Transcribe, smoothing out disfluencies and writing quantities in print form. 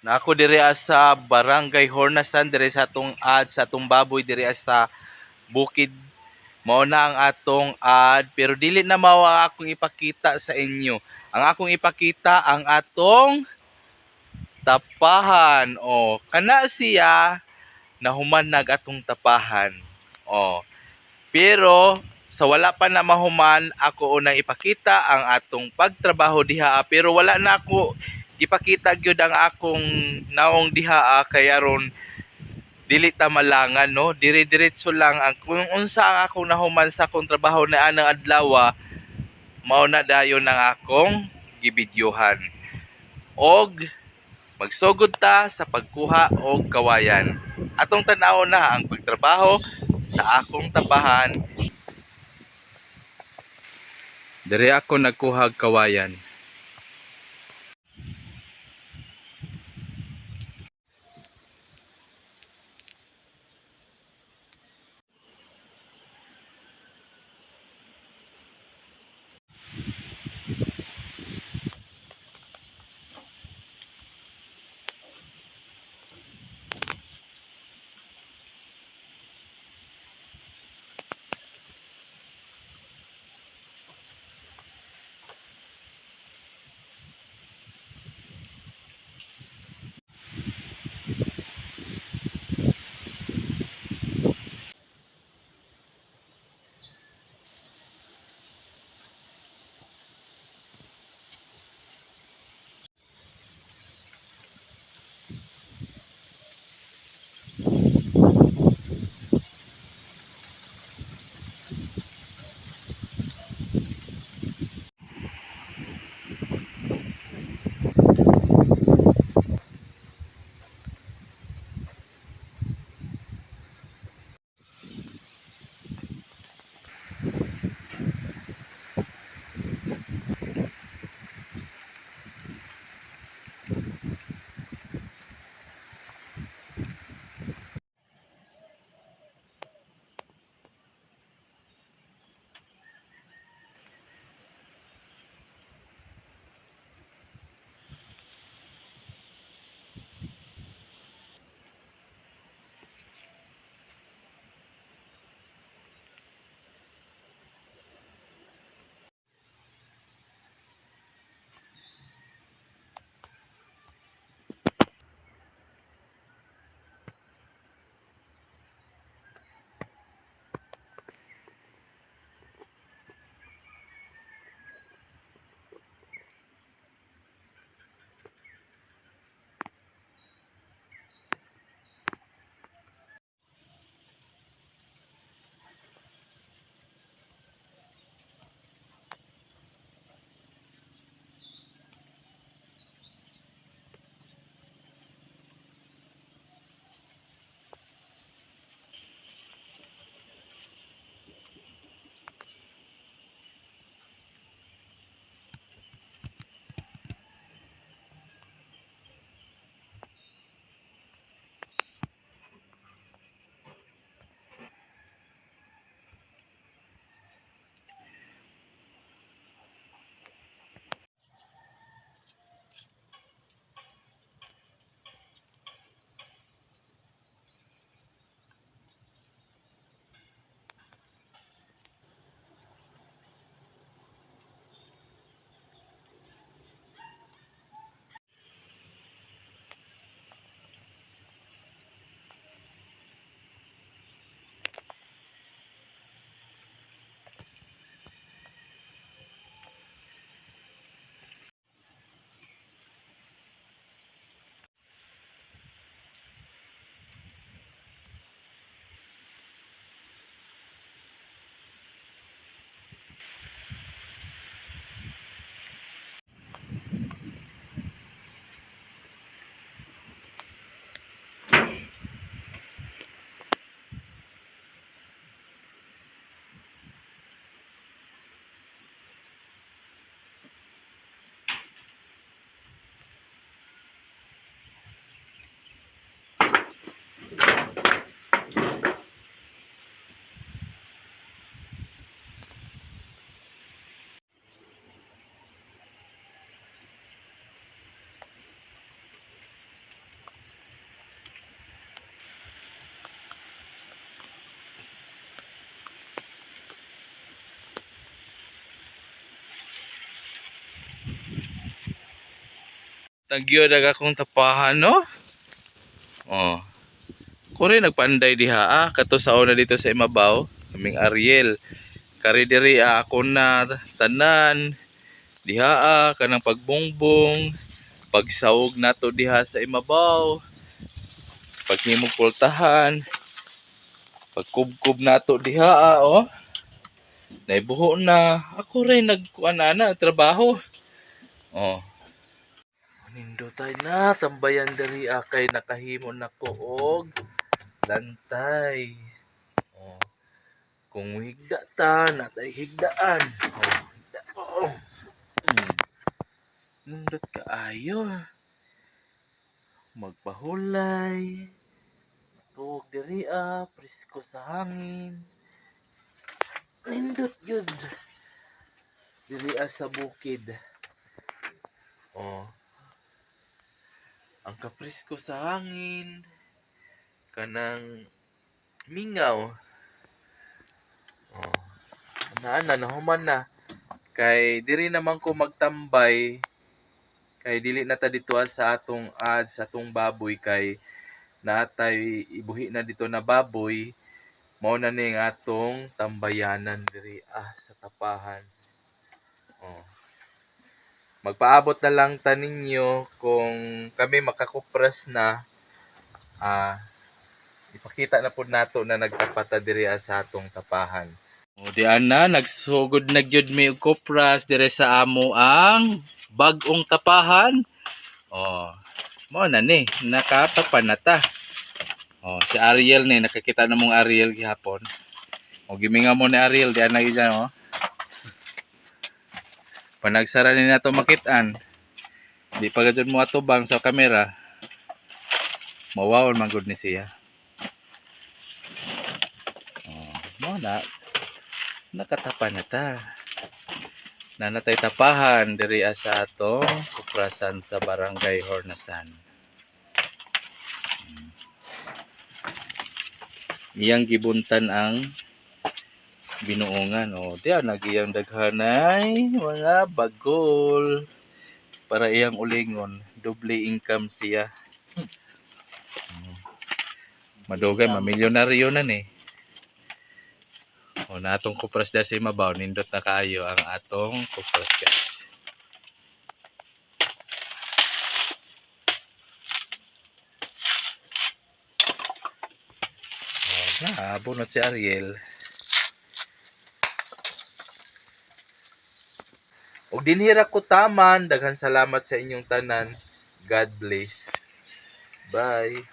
Na ako diri sa Barangay Hornasan, diri sa atong ad sa atong baboy diri sa bukid. Mao na ang atong ad, pero dili na mao ang akong ipakita sa inyo. Ang akong ipakita ang atong tapahan. O kana siya, nahuman nag atong tapahan. O pero sa wala pa na mahuman, ako unang ipakita ang atong pagtrabaho diha, pero wala na ako ipakita gyud ang akong naong diha, kay aron dili ta malangan, no? Dire-diretso lang ang kung unsa ang akong nahuman sa akong trabaho na anang adlaw, mao na dayon ang akong gibidyuhan. Og magsugod ta sa pagkuha og kawayan. Atong tan-awon na ang pagtrabaho sa akong tapahan. Diri ako nagkuha og kawayan. Tagyo dag akong tapahan, no? Oh. Kore nagpanday diha ah, kato sa una dito sa imabaw, kaming Ariel. Kari diri ah, ako na tanan diha ah, kanang pagbungbong, pagsawog nato diha sa imabaw, paghimog pultahan, pagkubkob nato diha ah, oh. Naibuho na. Ako rin nagkuan na trabaho. Oh. Nindotay na tambayan diri ah, kay nakahimo nako og lantay. Oh. Kung higda ta, natay higdaan. Oh, higda. Oh. Nindot kaayo. Magpahulay. Tuog diri ah, presko sa hangin. Nindot gyud. Diri ah sa bukid. Oh. Ang kapresko sa hangin, kanang mingaw. Oh. Ana na nahuman na. Kay diri naman ko magtambay kay dili na ta dito sa atong ads, sa atong baboy kay naatay ibuhi na dito na baboy, mao na ning atong tambayanan diri ah sa tapahan. Oh. Magpaabot na lang ta ninyo kung kami makakupras na, ipakita na pud nato na nagtapa ta diri ah sa atong tapahan. O di ana nagsugod na gyud mi og kupras dire sa amo ang bag-ong tapahan. Oh, mao na ni nakatapan na ta. Oh, si Ariel ni nakakita na mong Ariel gihapon. O giminga mo ni Ariel di ana gyud oh. Panagsara ni nato makit-an. Di pa gajud mo atubang sa kamera. Mawawon man gud ni siya. Oh, mao na nakatapan na ta. Nanatay tapahan diri sa atong kuprasan sa Barangay Hornasan. Iyang gibuntan ang binuongan. O, diyan nagiyang daghanay mga bagol para iyang ulingon. Doble income siya. Madugay, mamilyonaryo na ni. O, na atong kupras da sa imabaw, nindot na kaayo ang atong kupras, guys. O, na, bunot si Ariel. Og dinhira ko taman, daghan salamat sa inyong tanan. God bless. Bye.